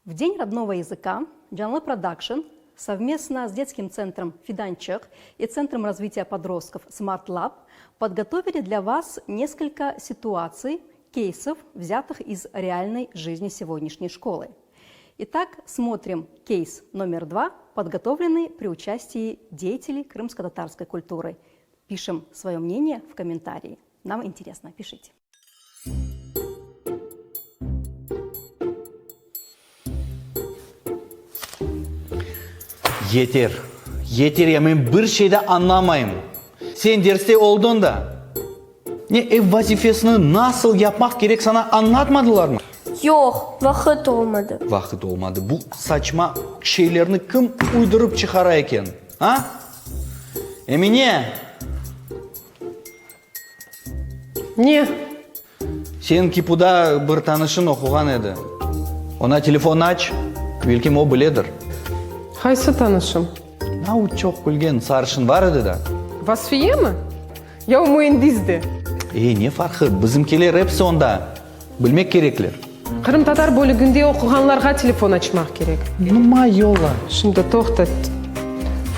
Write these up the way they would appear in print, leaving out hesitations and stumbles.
В День родного языка Canlı Production совместно с детским центром Fidançıq и Центром развития подростков Smart Lab подготовили для вас несколько ситуаций, кейсов, взятых из реальной жизни сегодняшней школы. Итак, смотрим кейс номер два, подготовленный при участии деятелей крымско-татарской культуры. Пишем свое мнение в комментарии. Нам интересно, пишите. Yeter, yeter ya, men bir şey de añlamayım. Sen derste oldıñ da, ne ev vazifesini nasıl yapmaq kerek saña añlatmadılarmı? Yoq, vaqıt olmadı. Vaqıt olmadı. Bu saçma şeylerni kim uydurıp çıqara eken, a? Emine! Ne? Seniñ KİPUda bir tanışıñ oquğan edi. Oña telefon aç, belkim o biledir. Qaysı tanışım? Nau çoq külgen sarışın bar edi da. Vasfiyemi? Ya o müendis de. E, ne farqı, bizimkiler episi onda. Bilmek kerekler. Qırımtatar bölüginde oquğanlarğa telefon açmaq kerek. Numa yolla. Şimdi toqta,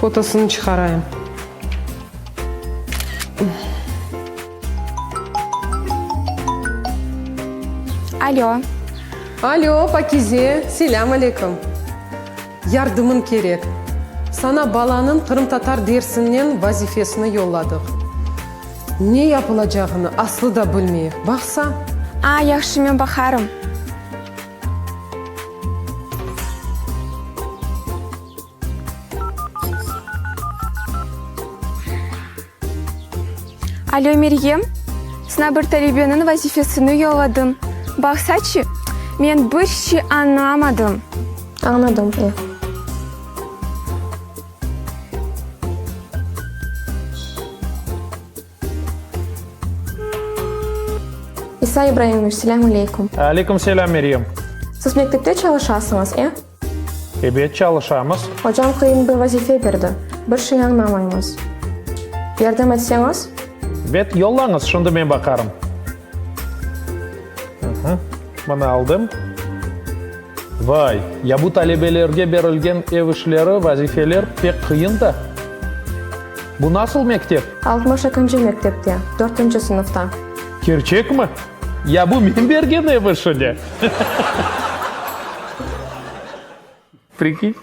fotosını çıqarayım. Alo. Alo, Pakize, selâm aleyküm. Yardımıñ kerek. Saña balanıñ qırımtatar dersinden vazifesini yolladıq. Ne yapılacağını aslı da bilmeyik. Baqsa. A, yahşı, men baqarım. Alo, Meryem, saña bir talebeniñ vazifesini yolladım. Baqsaçı, men bir şey añlamadım. Añladım, e. İsa İbraimoviç, selâm aleyküm. Aleyküm selâm, Meryem. Siz mektepte çalışasıñız, e? Ebet, çalışamız. Ocam qıyın bir vazife berdi. Bir şey añlamaymız. Yardım etseñiz? Bet, yollañız, şimdi men baqarım. Mına aldım. Vay, ya bu talebelerge berilgen ev işleri, vazifeler pek qıyın da. Bu nasıl mektep? Altmış ekinci mektepte, dörtünci sınıfta. Kerçekmi? Ya bu men bergen ev işi de? Prikin.